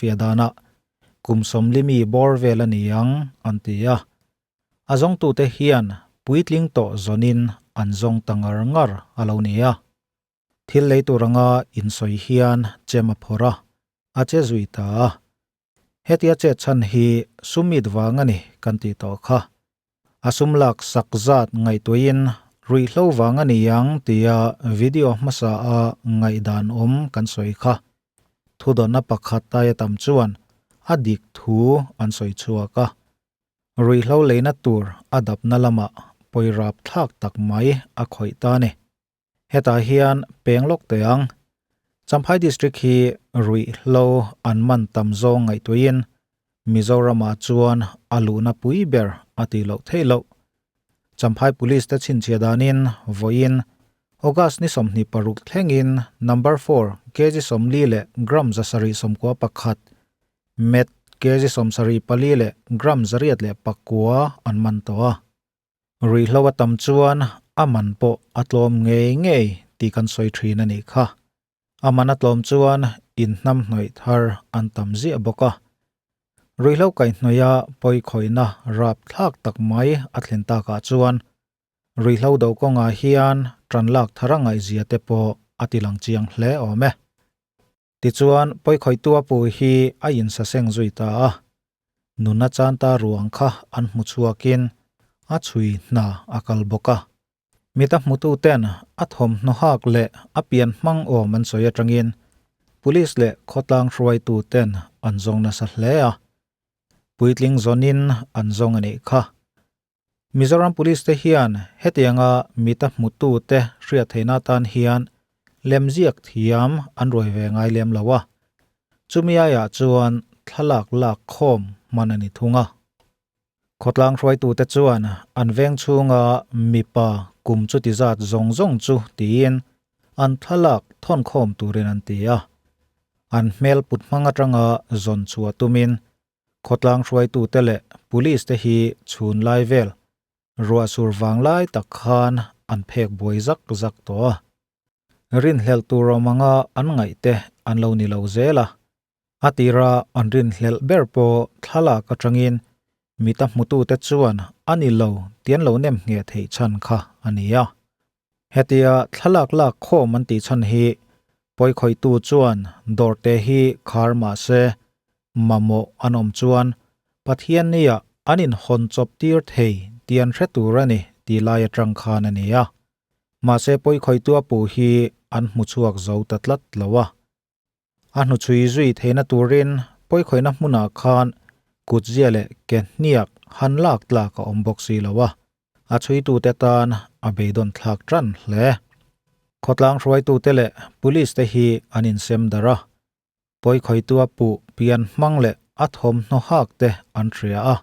hrilhfiah danah kum 40 mi bawr vel a ni ang an ti a. A zawngtute hian puitling tawh zawnin an zawng ta ngar ngar a lo ni a. Thil lei tur anga insawi hian chem a phawrh a, a che zui ta a. Hetia chet chhan hi sumit vang a ni kan tih tawh kha. A sum lak sak zat ngaihtuahin ruihhlo vang a ni ang tia video hmasa a ngaihdan awm kan sawi kha. Thudawnna pakhat aia tam chuan a dik thu an sawi chhuak a. Ruihhlo leina tur a dapna lamah pawirap thlak tak mai a khawih ta a ni. Hetah hian peng lawk teh ang. Champhai District hi ruihhlo an man tam zawng ngaihtuahin Mizoramah chuan a luhna pui ber a tih loh theih loh. Champhai Police te chhinchhiah danin vawiin August ni 26 thlengin number four kg 40 leh gram 791, Meth kg 74 leh gram 109 an man tawh a. Ruihhlo a tam chuan a man pawh a tlawm ngei ngei tih kan sawi thin a nih kha. A man a tlawm chuan inhnam hnawih thar an tam ziah bawk a. Ruihhlo kaihhnawih a pawikhawihna rap thlak tak mai a thlen takah chuan ruihhlo do kawngah hian tan lak thar a ngaihzia te pawh a tilang chiang hle awm e. Tichuan, pawikhawihtu a pu hi a insaseng zui ta a, nuna chan ta ruang kha an hmu chhuakin a chhui hna a kal bawk a. Mita hmututen a thawmhnaw hak leh a pian hmang awm an sawi atangin Police leh khawtlang hruaituten an zawng nasa hle a, puitling zawnin an zawng a nih kha. Mizoram Police te hian hetianga mita hmutute hriat theihna atan hian lemziak thiam an ruai ve ngai lem lo a, chumi aiah chuan thlalak lak khawm hman a ni thung a. Khawtlang hruaitute chuan an veng chhunga mipa kum chuti zat zawng zawng chu tiin an thlalak thawn khawm turin an ti a, an hmel put hmang atanga zawn chhuah tumin Khawtlang hruaitute leh Police te hi chhun lai vel ruah sur vang lai tak khan an phek buai zak zak tawh a. Rinhlelh tur awm anga an ngaih te an lo ni lo zel a. A tira an rinhlelh ber pawh thlalak atangin mita hmutute chuan a ni lo tih an lo nem ngheh theih chhan kha a ni a. Hetia thlalak lak khawm an tih chhan hi pawikhawihtu chuan dawrte hi khar mah se mamawh an awm chuan Pathian nia an inhawn chawp tir thei tih an hre tur a ni tih lai atang khan a ni a. Mahse pawikhawihtu a puh hi an hmu chhuak zo ta tlat lo a. A hnuchhui zui theihna turin pawikhawihna hmunah khan kutzia leh ke hniak han lak tlak a awm bawk si lo a, a chhuitute tan a beidawn thlak tan hle. Khawtlang hruaitute leh Police te hi an insem darh a, Pawikhawihtu a puh pian hmang leh a thawmhnaw hak te an hria a,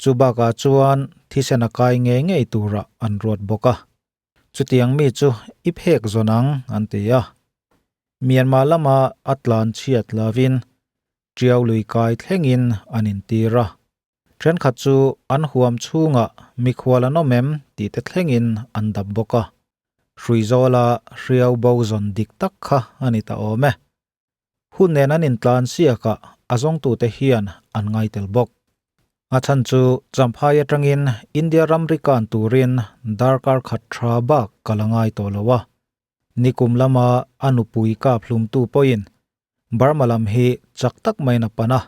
chu bakah chuan thisen a kai ngei ngei turah an ruat bawk a. Chutiang mi chu i phek zawn ang an ti a. Myanmar lama a tlan chhiat lovin Tiau lui kai thlengin an intir a. Thenkhat chu an huam chhungah mikhual an awm em tih te thlengin an dap bawk a. Hruizawla hriau bo zawn dik tak kha a ni ta awm e. Hun nen an intlan siakah a zawngtute hian an ngai tel bawk. A chhan chu Champhai atangin India ramri kan turin darkar khat tha bak ka la ngai tawh lo a. Nikum lama a nupui kap hlumtu pawhin Burma lam hi chak tak maiin a pan a,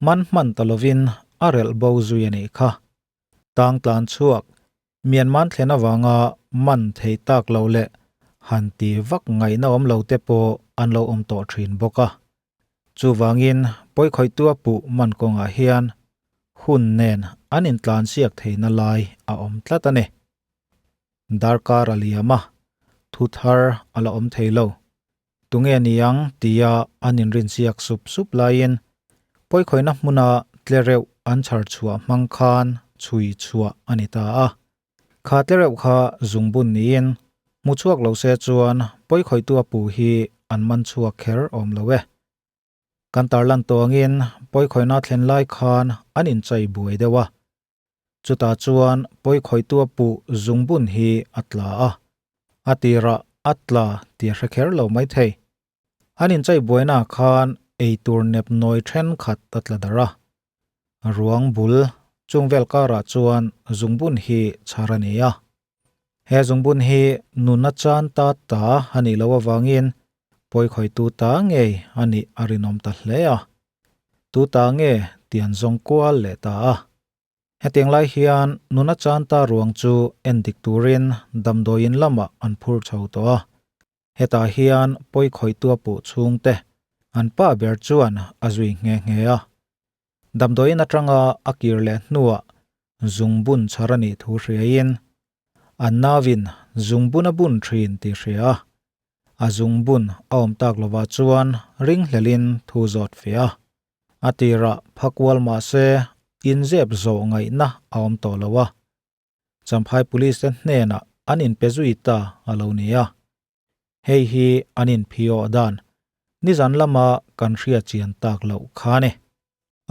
man hman ta lovin a relh bo zui a nih kha. Tang tlan chhuak Myanmar thlen avanga man thei tak lo leh han ti vak ngaihna awm lo te pawh an lo awm tawh thin bawk a. Chuvangin pawikhawihtu a puh man kawngah hian hun nen an intlansiak theihna lai a awm tlat a ni. Darkar a liam a, thu thar a la awm thei lo. Tunge niang tia an inrinsiak sup sup laiin pawikhawihna hmuna tlereuh an chhar chhuah hmang khan chhui chhuah a ni ta a. Kha tlereuh kha zungbun niin hmu chhuak lo se chuan pawikhawihtu a pu hi an man chhuak kher awm lo e. Kan tarlan tawngin pawikhawihna thlen lai khan an inchei buai deuh a. Chutah chuan pawikhawihtu a puh zungbun hi a tla a, a tirah a tla tih a hre kher lo maithei. An inchei buainaah khan eitur nepnawi thenkhat a tla darh a. Ruang bul chung vel karah chuan zungbun hi chhar a ni a. He zungbun hi nuna chan ta ta a nih loh avangin pawikhawitu ta ngei a nih a rinawm ta hle a. Tu ta nge tih an zawng kual leh ta a. Hetiang lai hian nuna chan ta ruang chu en dik turin damdawiin lamah an phur chho tawh a. Hetah hian pawikhawitu a puh chhungte an pa ber chuan a zui nghe nghe a. Damdawiin atanga a kir leh hnuah zungbun chhar a nih thu hriain an nauin zungbun a bun thin tih hria a. A zungbun a awm tak lovah chuan ringhlelin thu zawt fe a. A tirah phakual mahse inzep zawh ngaihna a awm tawh lo a. Champhai Police te hnenah an inpe zui ta a lo ni a. Hei hi an inphiawh dan nizan lama kan hria chian tak loh kha a ni.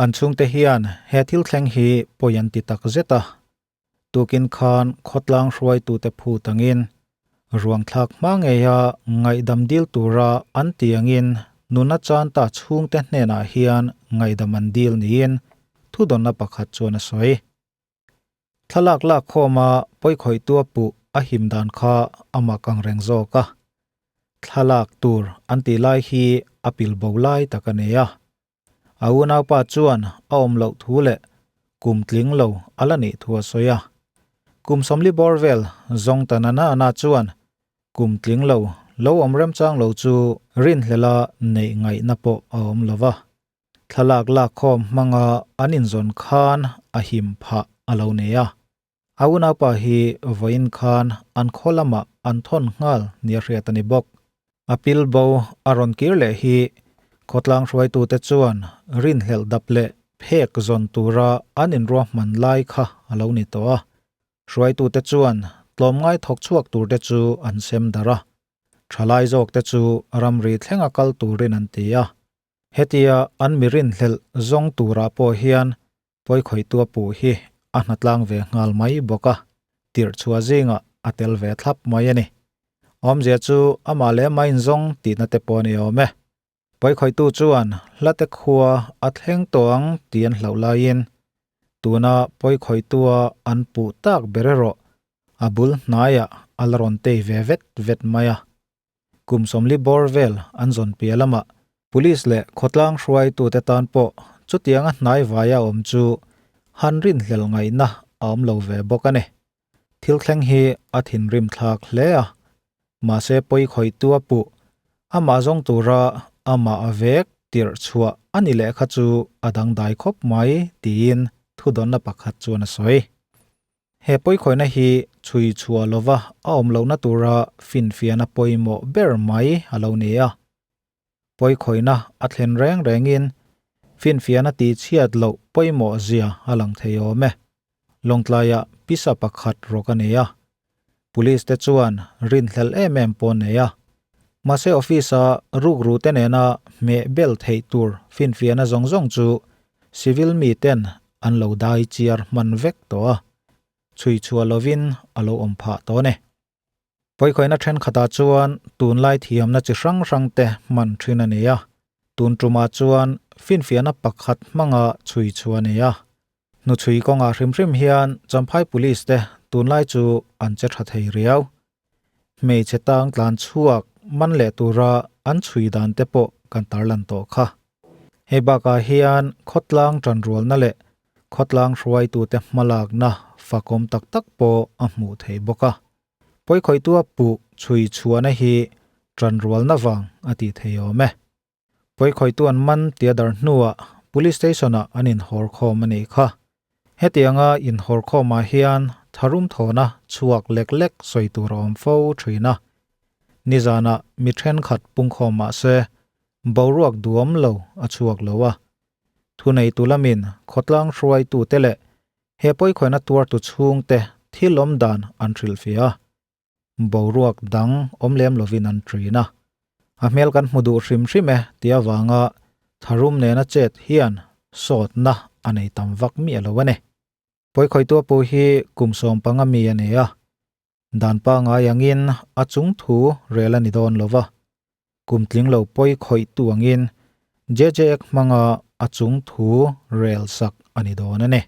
An chhungte hian he thil thleng hi pawi an ti tak zet a. Tukin khan khawtlang hruaitute phut angin ruang thlak hma ngeia ngaihdam dil tura an ti angin nuna chan ta chhungte hnenah hian ngaihdam an dil niin thudawnna pakhat chuan a sawi. Thlalak lak khawma pawikhawihtua puh a him dan kha a mak ang reng zawk a. Thlalak tur an tih lai hi a pil bo lai tak a nei a. A unaupa chuan a awm loh thu leh kum tling lo a la nih thu a sawi a. Kum 40 bawr vel zawng ta na na na chuan kum tling lo lo awm remchang lo chu rinhlela neih ngaihna pawh a awm lo va. Thlalak lak khawm hmanga an inzawn khan a him phah a lo nei a. A unaupa hi vawiin khan an khaw lamah an thawn nghal nia hriat a ni bawk. A pil bo a rawn kir leh hi khawtlang hruaitute chuan rinhlelh dap leh phek zawn tura an inruahman lai kha a lo ni tawh a. Hruaitute chuan tlawmngai thawk chhuak turte chu an sem darh a. Thalai zawkte chu ramri thlenga kal turin an ti a. Hetia an mi rinhlelh zawng turah pawh hian pawikhawihtua puh hi a hnatlang ve nghal mai bawk a, tirh chhuah zingah a tel ve thlap mai a ni. Awmzia chu amah leh amah inzawng tihna te pawh a ni awm e. Pawikhawihtu chuan hlate khua a thleng tawh ang tih an hlauh laiin tuna pawikhawihtua an puh tak ber erawh a bul hnaiah a la rawn tei ve vet vet mai a. Kum 40 bawr vel an zawn piah lamah Police leh khawtlang hruaitute tan pawh chutianga hnai vaia awm chu han rinhlel ngaihna a awm lo ve bawk a ni. Thil thleng hi a thinrim thlak hle a, mahse pawi khawihtu a puh, amah zawng tura amah a vek tirh chhuah a ni leh kha chu a dangdai khawp mai tiin thudawnna pakhat chuan a sawi. He pawikhawihna hi chhui chhuah lova a awm lohna tura finfiahna pawimawh ber mai a lo ni a. Pawikhawihna a thlen reng rengin finfiahna tihchhiat loh pawimawh zia a lang thei awm e. Lawngtlaiah pisa pakhat rawk a nei a. Police te chuan rinhlelh em em pawh an nei a. Mahse office-a rukru te nena hmeh bel theih tur finfiahna zawng zawng chu civil miten an lo dai chiar hman vek tawh a, chhui chhuah lovin a lo awm phah tawh a ni. Pawikhawihna thenkhatah chuan tunlai thiamna chi hrang hrang te hman thin a ni a, tun tumah chuan finfiahna pakhat hmanga chhui chhuah a ni a. Hnuchhui kawngah hrim hrim hian Champhai Police te tunlai chu an che tha thei riau. Hmeichhe tang tlan chhuak man leh tura an chhui dan te pawh kan tarlan tawh kha. Hei bakah hian khawtlang tanrualna leh khawtlang hruaitute hmalakna fakawm tak tak pawh a hmuh theih bawk a. Pawikhawihtua puh chhui chhuahna hi tanrualna vang a tih thei awm e. Pawikhawihtu an man tia dar hnuah Police Station-ah an inhawr khawm a nih kha. Hetianga inhawr khawmah hian tharum thawhna chhuak lek lek sawi tur a awm fo thin a. Nizanah mi thenkhat pungkhawm mah se boruak duam lo a chhuak lo a. Thuneitu lamin khawtlang hruaitute leh he pawikhawihna tuartu chhungte thil awm dan an hrilhfiah a. Boruak dang awm lem lovin an ṭin a. A hmel kan hmu duh hrim hrim e tih avanga tharum nena chet hian sawtna a nei tam vak miah lo a ni. Pawikhawihtua pawh hi kum 15 mi a ni a, dan pangngai angin a chung thu rel a ni dawn lo va, kum tling lo pawikhawihtu angin. JJek hmanga a chung thu rel sak ani dawn a ni.